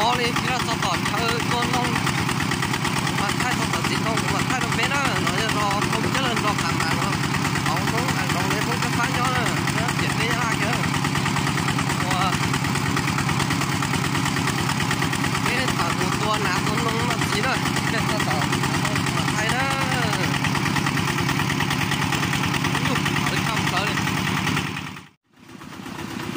Ob li tsis tau txog tom chaw tua noog, kuv mam thaij txog tom txiv ntoo kuv mam thaij rau peb na. No yog zos Thoob Cab Lawg, zos Qhas Mas no, hauv Hmoob Am Zoov li Hmoob Cob Fab nyob na, nyob tiam teb Nyab Laj kiag. Ua, peb tawm mus tua nas tua noog noj txiv na, peb txog tom kuv mam thaij na. Ub, thaum ib tshaj plaws li.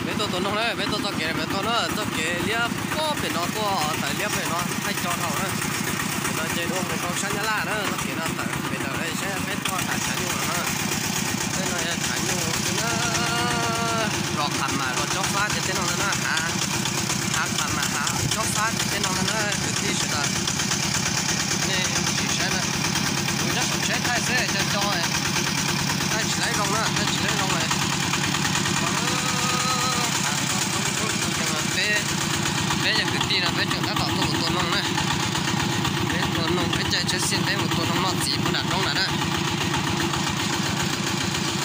Peb tuaj tua noog na, peb tuaj txoj kev pem toj na, txoj kev liab pob pem no tuaj tawm liab pem no thaij co dhau na. Pem no ces dua mus rau sab Nyab Laj na, txoj kev no tawm pem ntawm saib peb tuaj nram tshav nyuj no na. Tej no yog tshav nyuj xwb na. Zos Qhas Mas zos Cob Fab ces tej no ntag na, hav, hav Qhas Mas hav Cob Fab ces tej no ntag na kwv tij sawv daws. Nej sim saib na, kuv nyob saum tsheb thaij xwb co co, thaij tsis laib zoo na, thaij tsis laib zoo. Peb, peb yog kwv tij no peb tseem tab tom tuaj mus tua noog na. Peb tua noog peb caij tsheb xij teb mus tua noog noj txiv puag nram roob na na.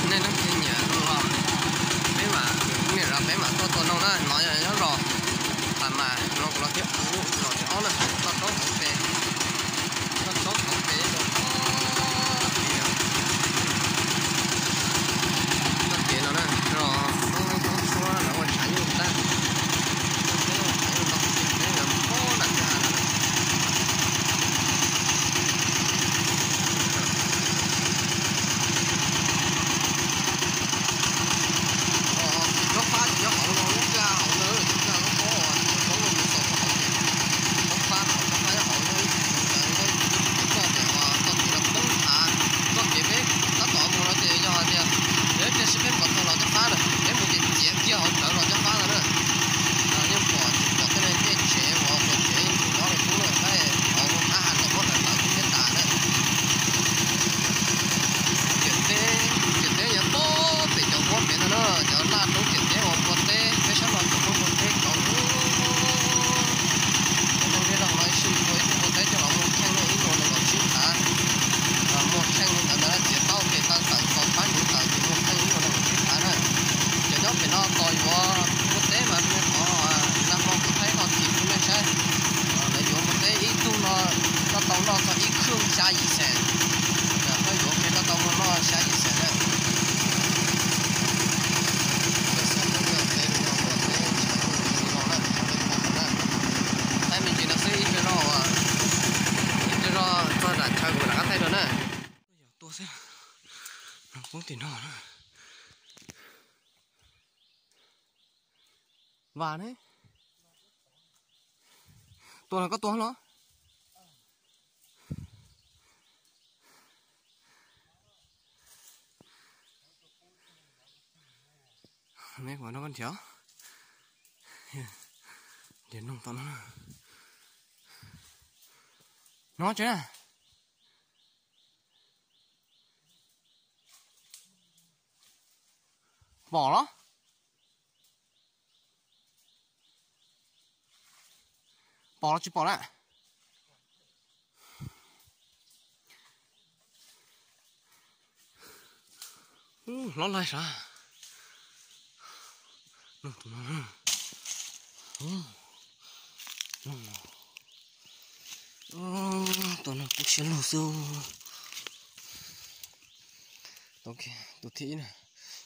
Nej leej twg nyiam los peb mam, niam zos peb mam tuaj tua noog na, no yog nyob zos Qhas Mas no, kuv los thiab, los thiab ob na, toj roob hauv pes, toj roob hauv pes rau toj kev no na, zos Hmoob Tub Suab lawv ua tshav nyuj tag, peb ua tshav nyuj tau ces peb yuav mus pob nram kwj ha no na. Tsob fab ces nyob hauv no, lub kwj ha hauv ntawd, lub kwj ha lub pob uas tsob fab no mus xaus rau hauv ces tsob fab, tsob fab nyob hauv no ib tug tsev cov ib tug tsev coj tias txoj kev no poob hav, txoj kev peb tab tom mus no ces yog hais tias peb cia seb peb pom tau los tsob fab na, peb mus ces txiav kiag hauv rawv los tsob fab ntawd na. Yeej pom, pom tej no tej tsev uas pom tsev tus nyob lawm kub lawm, hauv hav hav tom pob rawv tawm kub thiab tas na. Ciam teb, ciam teb yuav pob pem cov huab pem ntag na, cov laj roob ciam teb uas npua teb, peb sab no cov roob npua teb kauv. Cov neeg zej zog no ib sij tua ib tug npua teb coj los muag kheej na, ib nus nees nkaum tsib thav, muag kheej li ntawd na, txiav taub tes taw tawm txaus pab ntuv tawm ces muag kheej ib nus nees nkaum tsib thav na. Cov nyob pem no tos yuav npua teb mas rau nej qhov nag hmo kuv thaij ib tog kis rau nej saib. Lawv yuav npua teb ib tug no koj tau noj txog ib khwj xya yim xees. Koj yuav kiag koj tau muag noj xya yim xees na. Thaij me ntsis no xwb ib co zog, ib co zog txog nram chaw kuv rov qab thaij rau na. Yog tua xwb, poob tim no na. Vas ne? Tua los koj tua los? Neb kuv no koj nrhiav, nrhiav noog tau no. No tsev na. Pom los? Pom los tsis pom na? Ub, hlob laig sav. Noog tus no, noog no, tus no kub siab lug xwb. Tus thib ib na,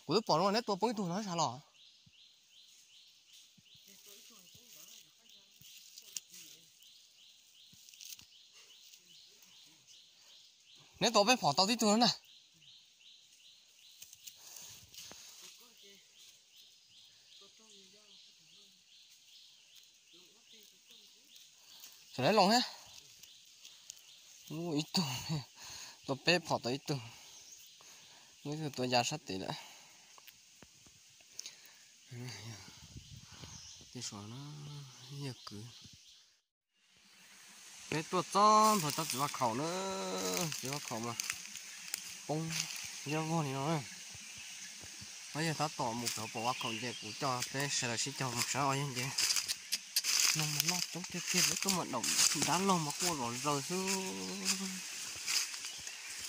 kuv twb pom no neb tua poob ib tug no sav los. Neb tua peb phom tau tib tug no na. Tseem lawv loo thiab. Ub, ib tug, tua peb phom tau ib tug, muaj ib tug tua ya sab tid lawm. Tej saum no yog kwv. Peb tuaj txog ntua tsob txiv vaj khaum na, txiv vaj khaum mas poob liab vog li no na. Yog tab tom mus pem vaj khaum ces kuv coj peb sawv daws sib cog mus sawv os yog ces. Noog mas noj coob tiag tiag, peb tuaj mas daum dab laug mas quaj zom zaws xwb.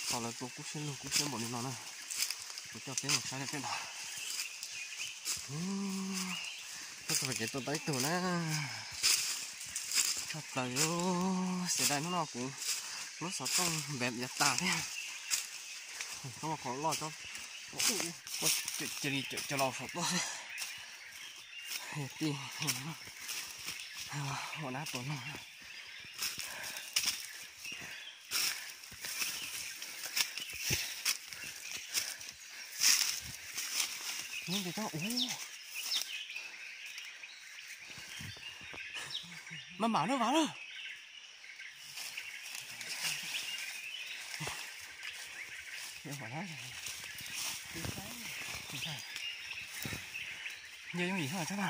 Thaum lawv tua kub siab lug kub siab npaum li no na. Kuv coj peb mus saib peb no. Tuaj txog kev tua tau ib tug na. Plaws, xav dai hnub no kuv lub xov tooj npam yav tas thiab. Tau qhov loj tso, cia li cov laus saum tuaj xwb. Tij, ua dab tuag no. Nyob ntawm tsob ub. Maj mam na Vas na. Nce yooj yim tsob na.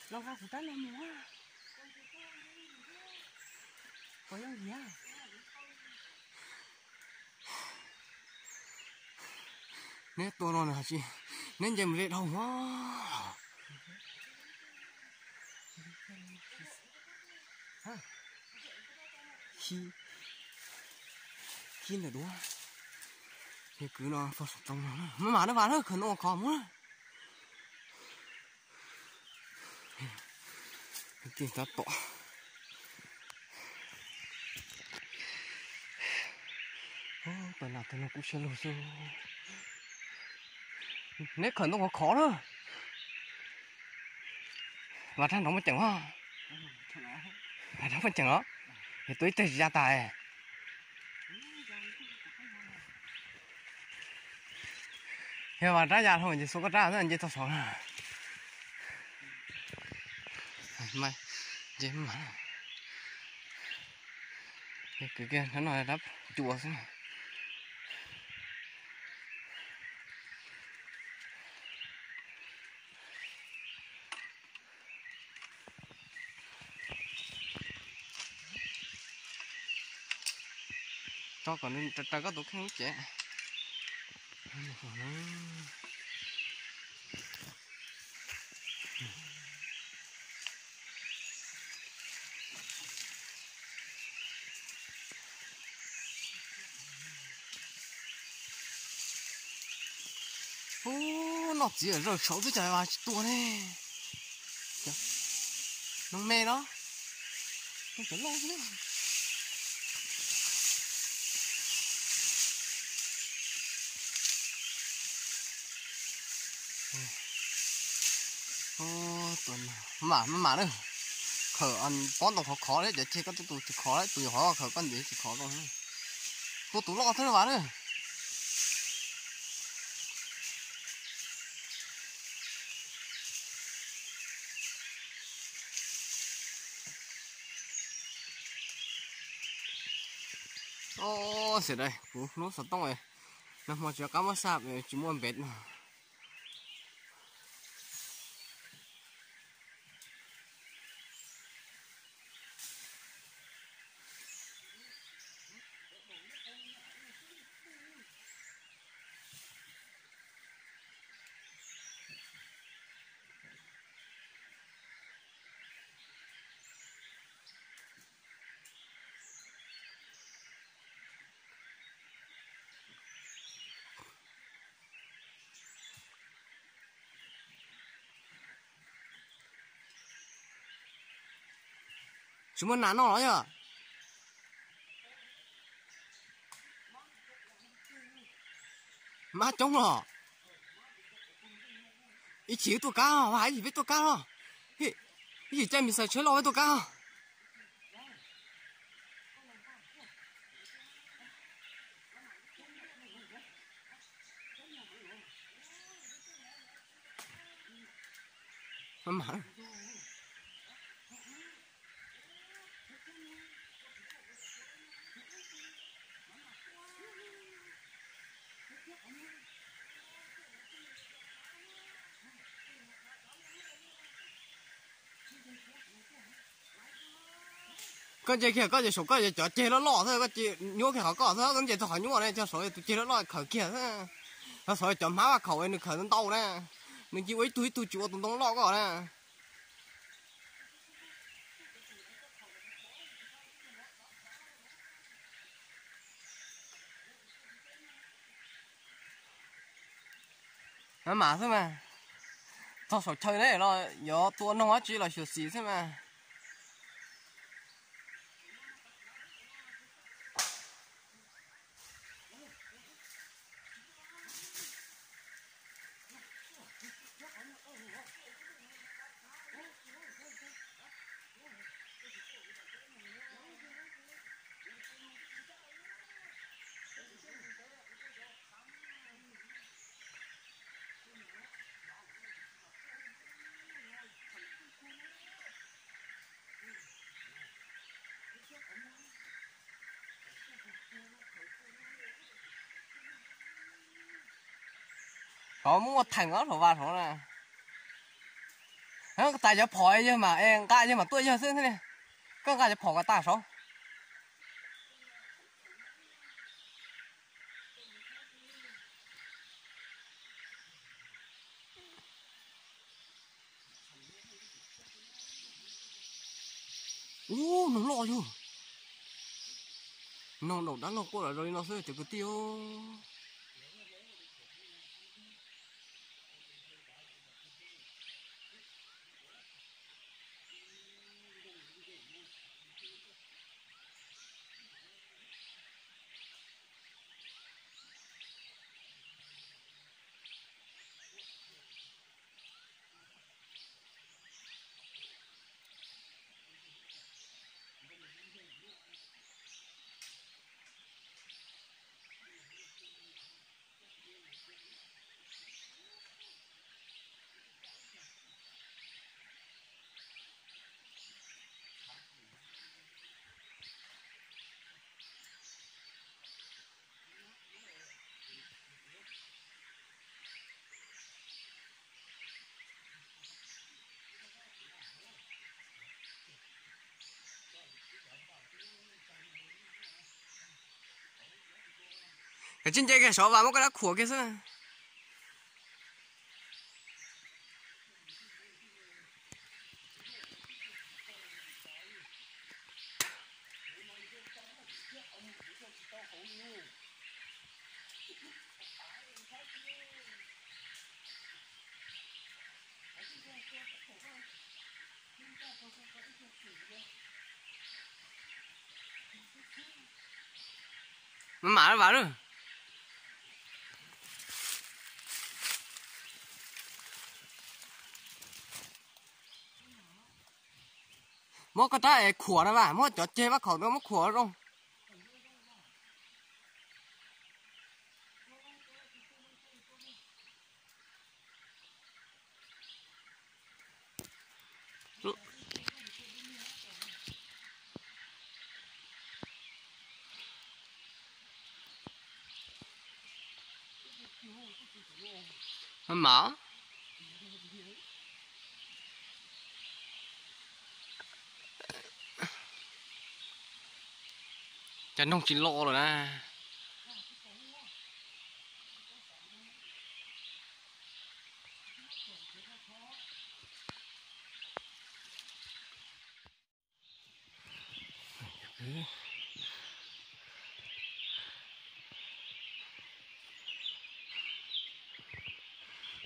Los nqa kuv rab no mus. Puas yooj yim? Neb tua no nws hais tias neb nce mus ze dhau. Khib ntawm duab. Yog kwv no fo saum roob no. Maj mam na Vas na, khaws ntoo khov mus. Tab tom. Tab tom no kuj siab lug xwb. Neb khaws ntoo khov khov na. Vas rab nrov muaj ceem os. Vas rab muaj ceem os. Yog tua ib teg tsis ya tas. Yog Vas rab ya dhau ces xuas koj rab xwb nce txog saud na. Nce mas. Kwv kiag rab no rab cua xwb. Tso kom nws raws koj tus kheej lub cev. Ub, noj txiv zawm saud twb cas Vas tsis tua ne. Noog me los, noog cov loj xwb. Maj mam na, khaws pob ntoo khov khov thiab cov ceg koj tuaj tus tsis khov, tus yuav hov khaws koj ntxiv tsis khov zoo. Tua tus loj thiab Vas na. Xiam dai, kuv lub xov tooj nag hmo tsis qab muab xa, tsis muaj npev no. Tsis muaj nas noj los yog? Mab coob los. Ib chim wb tuaj kab, hais ib chim peb tuaj kab los. Ib chim caij mis xais tsheb los peb tuaj kab. Koj nce kiag koj ces saum koj cov ceg loj loj xwb, koj nyuaj kiag qhov koj xwb, koj nce txog qhov nyuaj ne, cog saud tus ceg loj loj khaws kiag xwb. Txog saud cov hmab vaj khaum nws khaws ntau na, nws cia ua ib tug ib tug tsis ua tus ntoo loj koj na. Maj mam xwb mas. Txog saum chaw ne los yuav tua noog dab tsi los xyuam xim xwb mas. Koj muab ua theem ob hluas vas saud na. Koj tas cov phom yawg mas nqa yawg mas tuaj yawg xwb thiab. Koj nqa cov phom kom tas saud. Ub, noog loj yug. Noog daum dab laug quaj los zoo li no xwb cov kwv tij. Koj tsis nce kiag saud vas muab koj dab khuam kiag xwb. Maj mam vas lawm. Muab koj rab es khuam na vas, muab cov ceg vaj khaum no muab khuam zoo. Maj mam. Cov noog tsis los lawm na.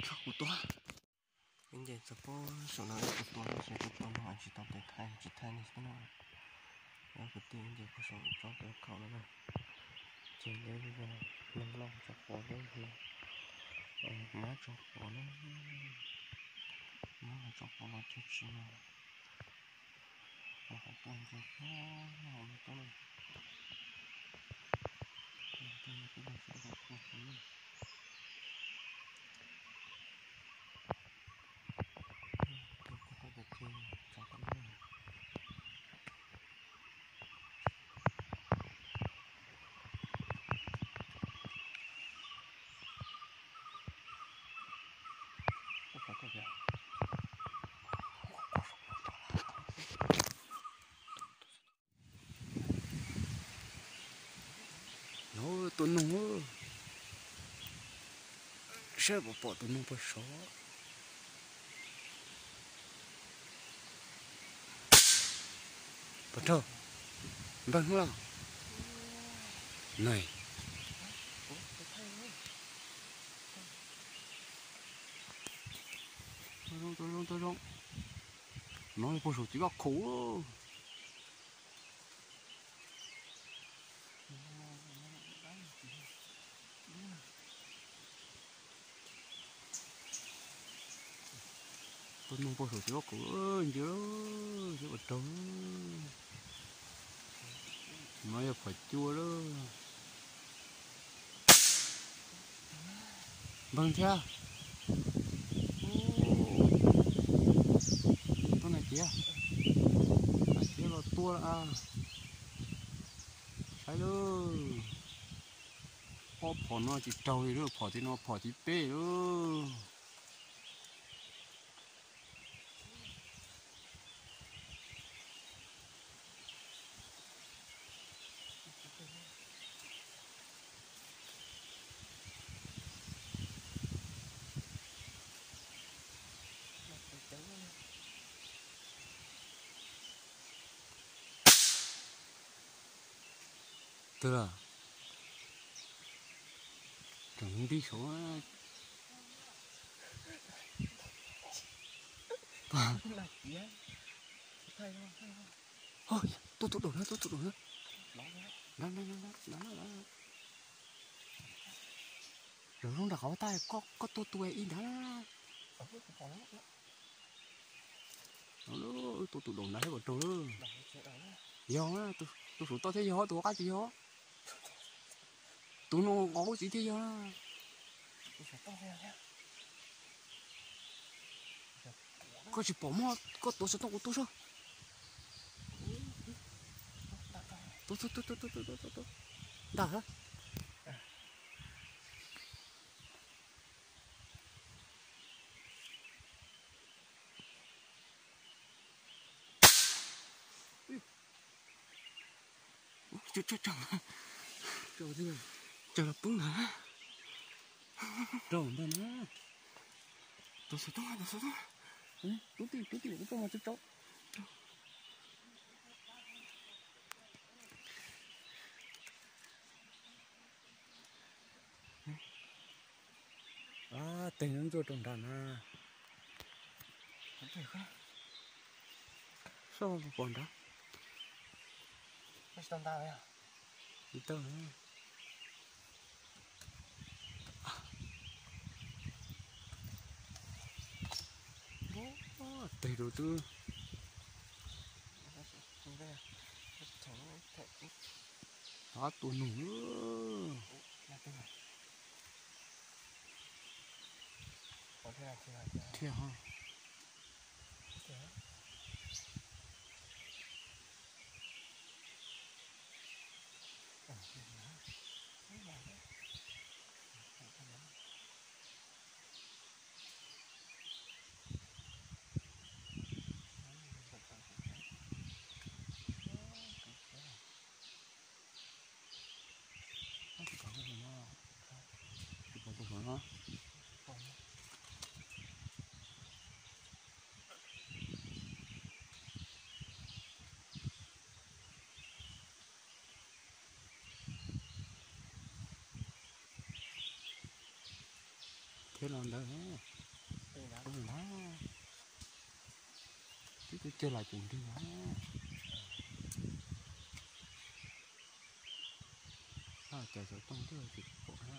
Txhob kuv tua. Ib nce txog pob saum no ib kuv tua no ces kuv tua no tsis tau tes thaij tsis thaij li xwb no. Yog kwv tij ib nce puag saum tsob pem khaum no na. Ces lawv noog loj tso quav lub no, mab tso quav na, mab tso quav los tso tsis no, qhov tuaj nce no, tuaj nce no. Yog tua noog, saib puas pom tus noog puag saud. Puas raug? Npawg los? Nai. Zoo, no puag saum txiv koj khum. Tuaj noog puag saum txiv koj khum ntsia, txiv ua raug. No yog phom cua lawm. Npawg thiab. Tuaj na ciav, na ciav los tua lawm. Saib lawm, ob phom no tsis raug li lawm, phom tim no phom tim peb lawm. Twg lawm? Tseem nti saud. Tuaj tus daum na, tuaj tus daum na. Lawv zoo nram qhov tag, koj tuaj tus ib nrad na. Tuaj tus daum nrad thiab kom raug. Yog, tus saum toj thiab yog, tus hauv qab tsis yog. Tus no qhov qub txiv thiab yog. Koj tsis pom mog, koj tuav xov tooj kuv tuaj saib. Tuaj, tuaj, tuaj, tuaj, tuaj, tuaj, tuaj. Ntag. Tsawg, tsawg, tsawg, tsawg los poob ntag. Raug ntag na. Tuav xov tooj, tuav xov tooj. Rub tij, rub tij, rub tij, rub tij. Teg ntxuaj rau nrad na. Soj pom nrad. Tsis tau. Teg rau twb. Ob tus nug. Thiaj ho. Thiab los ntawd, twb twb cig los ces nrig na. Cov xov tooj twb tsis pom na.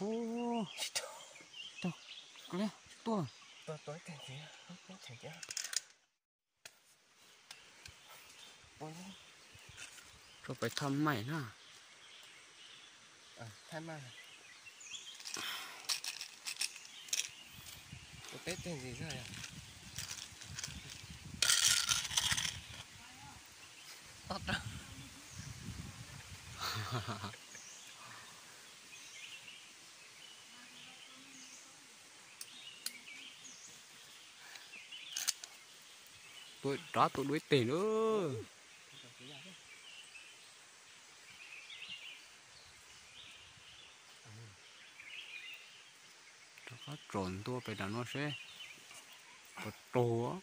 Hu, tuaj, tuaj pem thaj maim na. Tuaj rov tuaj dua ib teg na. Rov qab tsom ntua pem nram no seb puas raug.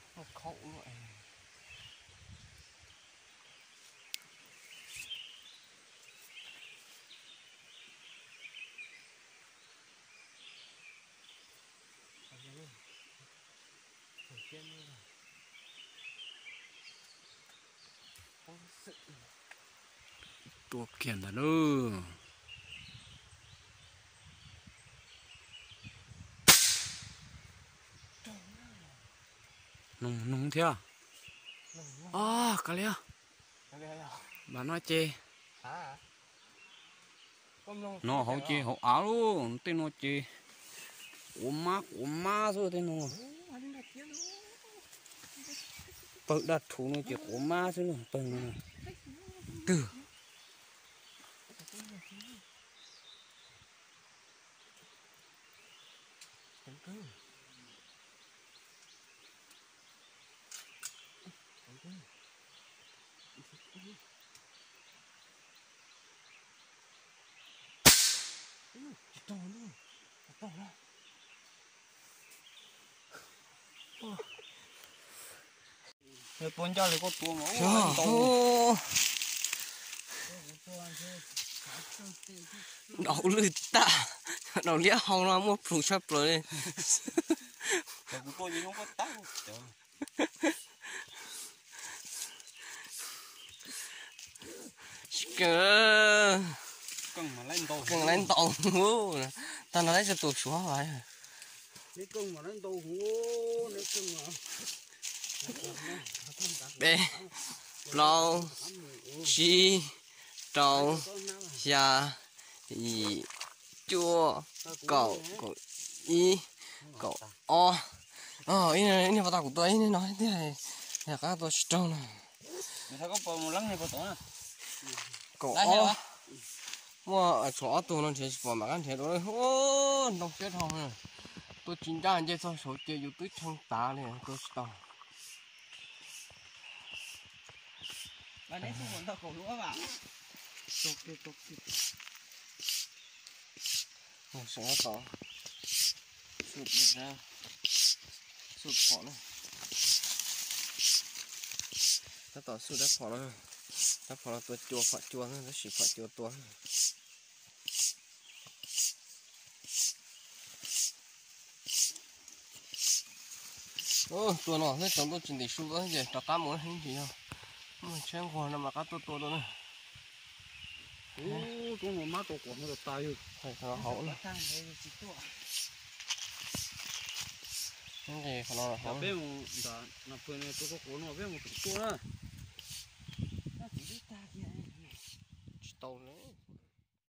Tua kiag ntawd lauj. Noog, noog thiab. Kav liam. Mas no ces no hauv ces hauv av lauj, tej no ces quav mab quav mab xwb tej no. Pawg daj rhuv no ces quav mab xwb, pawg no twg. Tua ncaj li koj tua mas. Ntaus lwj tag, ntaus liab hau no muaj plhus tshaj plaws li. Keej laib ntaus, tag no laib tsuas tus suav vas. Peb, plaub, tsib, rau, xya, yim, cuaj, kaum, kaum ib, kaum ob. Ib niag pas tas kuv tua ib niag no thiab, yog qab tua tsis raug no. Kaum ob. Muaj tshuav ob tug no nrhiav tsis pom mam qab nrhiav dua. Ntoo siab dhau. Tua tsis ncaj nce txog saud ces yus twb tshee tav li tua tsis tau. Tab tom xub phom na. Tab tom xub dab phom no. Dab phom no tua cua phom cua na, tab sis phom cua tua. Tua no xwb tsaus ntuj tsis ntim su ces rov qab mus na, ib ntsis yog muaj tsheb nquag no mam qab tuaj tua dua na. Hauv no hauv. Tsis tau li.